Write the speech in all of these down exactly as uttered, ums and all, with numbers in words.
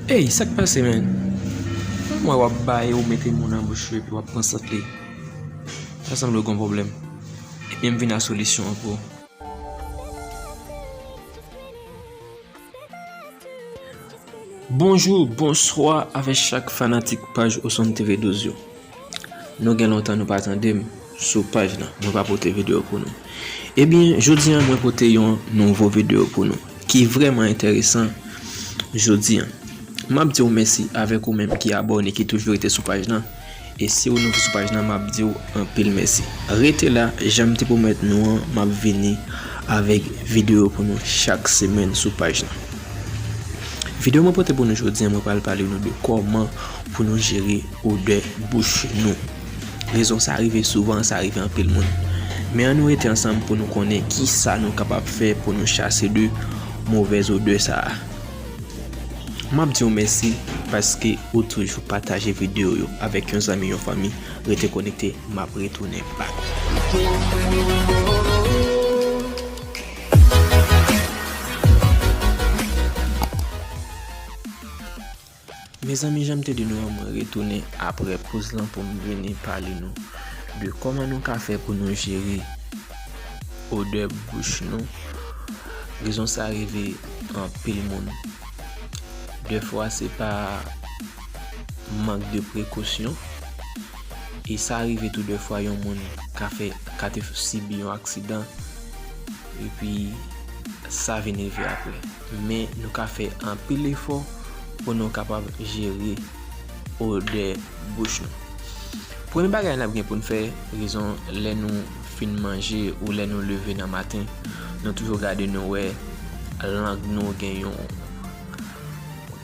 Ey, sa k pase, menn? M wè w ap bay, ou mete mo nan bouch ou epi w ap pran sant li. Sa sanble w gen yon pwoblèm. Ebyen, m vin a solisyon an pou ou. Bonjou, bonswa avèk chak fanatik paj Osonn T V douz yo. Nou gen lontan nou pa tande m sou paj la, mwen pa pote videyo pou nou. Ebyen, jodi a mwen pote yon nouvo videyo pou nou ki vrèman enteresan jodi a. M ap di w mèsi avèk ou menm ki abòne, ki toujou rete sou paj la. E si w nouvo sou paj la, m ap di w anpil mèsi. Rete la, jan m te pwomèt nou an, m ap vini avèk videyo pou nou chak semèn sou paj la. Videyo mwen pote pou nou jodi a, mwen pral pale nou de kòman pou nou jere odè bouch nou. Rezon sa rive souvan, sa rive anpil moun. Men ann nou rete ansanm pou nou konnen kisa nou kapab fè pou nou chase de movèz odè sa a. M ap di w mèsi paske ou toujou pataje videyo yo avèk yon zanmi, yon fanmi. Rete konekte, m ap retounen back. Mezanmi, jan m te di nou an, mwen retounen apre poz lan pou m vini pale nou de kòman nou ka fè pou nou jere odè bouch nou. Rezon sa rive anpil moun. Dèfwa se pa mank de prekosyon. E sa rive tou dèfwa yon moun ka fè, ka te sibi yon aksidan, epi sa vin rive apre. Men nou ka fè anpil efò pou nou kapab jere odè bouch nou. Premye bagay n ap gen pou n fè, rezon lè nou fin manje ou lè nou leve nan maten, nou toujou gade nou wè lang nou gen yon,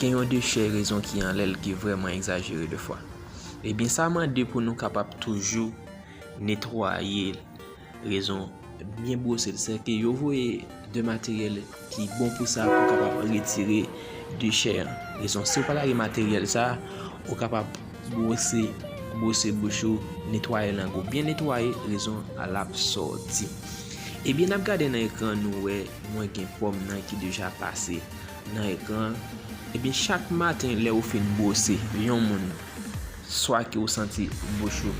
gen yon dechè rezon ki anlè l ki vrèman egzajere dèfwa. Ebyen, sa mande pou nou kapab toujou netwaye l. Rezon byen bwose l, sèke yo voye de materyèl ki bon pou sa, pou kapab retire dechè an. Rezon, si w pa lage materyèl sa, ou kapab bwose, bwose bouch ou, netwaye lang ou. Byen netwaye, rezon l ap sòti. Ebyen, n ap gade nan ekran, nou wè mwen gen pòm nan ki deja pase nan ekran. Ebyen, chak maten, lè ou fin bwose, yon moun, swa ke ou santi bouch ou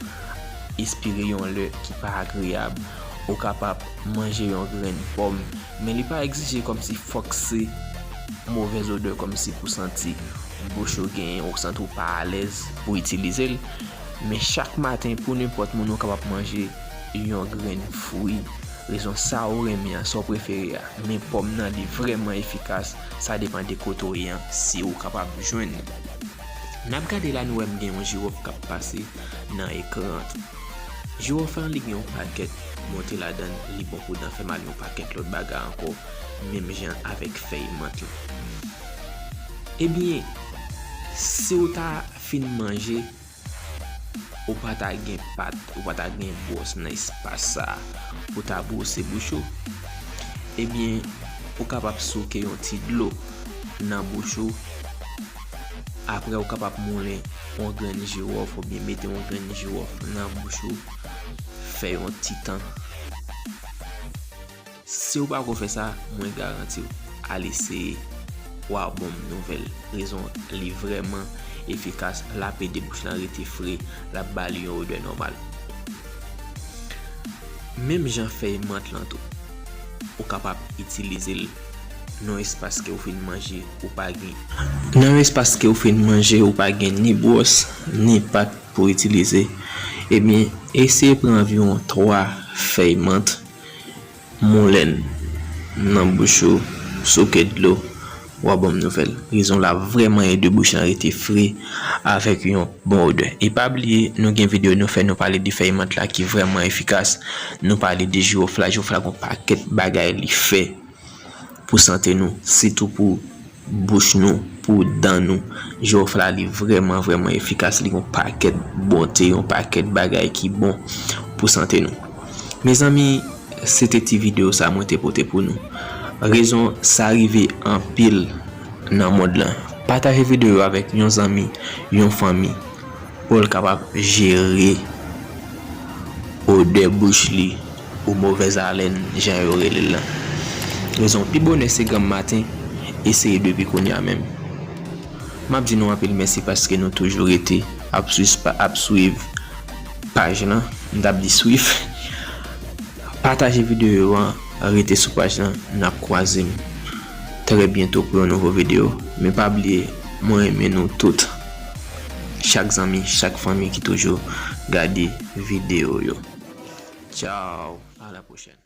espire yon lè ki pa agreyab, ou kapab manje yon grenn pòm, men li pa egzije kòmsi fòk se movèz odè kòmsi pou santi bouch ou genyen, ou santi w pa alèz pou itilize l. Men chak maten, pou nenpòt moun, ou kapab manje yon grenn fwi, rezon sa ou renmen an, sa ou prefere a. Men pòm nan, li vrèman efikas, sa depann de kote ou ye an, si ou kapab jwenn. N ap gade la, nou wè m gen yon jiwòf k ap pase nan ekran an tou. Jiwòf lan, li gen yon pakèt monte ladan l, li bon pou dan fè mal, yon pakèt lòt bagay ankò, menm jan avèk fèy mant lan. Ebyen, si w ta fin manje, ou pa ta gen pat, ou pa ta gen bwòs nan espas sa a pou ta bwose bouch ou, ebyen, ou kapab souke yon ti dlo nan bouch ou. Apre, ou kapab moulen yon grenn jiwòf oubyen mete yon grenn jiwòf nan bouch ou, fè yon ti tan. Si w pako fè sa, mwen garanti w, al eseye, w a ban m nouvèl. Rezon, li vrèman efikas, l ap ede bouch lan rete fre, l ap ba li yon odè nòmal. Menm jan fèy mant lan tou, ou kapab itilize l nan yon espas ke w fin manje, ou pa gen. Nan yon espas ke w fin manje, ou pa gen ni bwòs, ni pat pou itilize. Ebyen, eseye pran anviwon twa fèy mant, moulen nan bouch ou, souke dlo, w a ban m nouvèl. Rezon l ap vrèman ede bouch lan rete fre avèk yon bon odè. E pa bliye, nou gen videyo nou fè, nou pale de fèy mant la ki vrèman efikas. Nou pale de jiwòf la, jiwòf la gen yon pakèt bagay li fè pou sante nou, sitou pou bouch nou, pou dan nou. Jiwòf la, li vrèman, vrèman efikas. Li gen yon pakèt bonte, yon pakèt bagay ki bon pou sante nou. Mezanmi, se te ti videyo sa mwen te pote pou nou. Rezon sa rive anpil nan mond lan. Pataje videyo avèk yon zanmi, yon fanmi, pou l kapab jere odè bouch li ou movèz alèn, jan yo rele l lan. Rezon, pi bonè se granm maten, eseye depi kounye a menm. M ap di nou anpil mèsi paske nou toujou rete ap swiv, ap swiv paj lan. M t ap di swiv. Pataje videyo an, rete sou paj lan, n ap kwaze m trè byento pou yon nouvo videyo. Men pa bliye, mwen renmen nou tout. Chak zanmi, chak fanmi ki toujou gade videyo yo. Tchao, à la prochaine.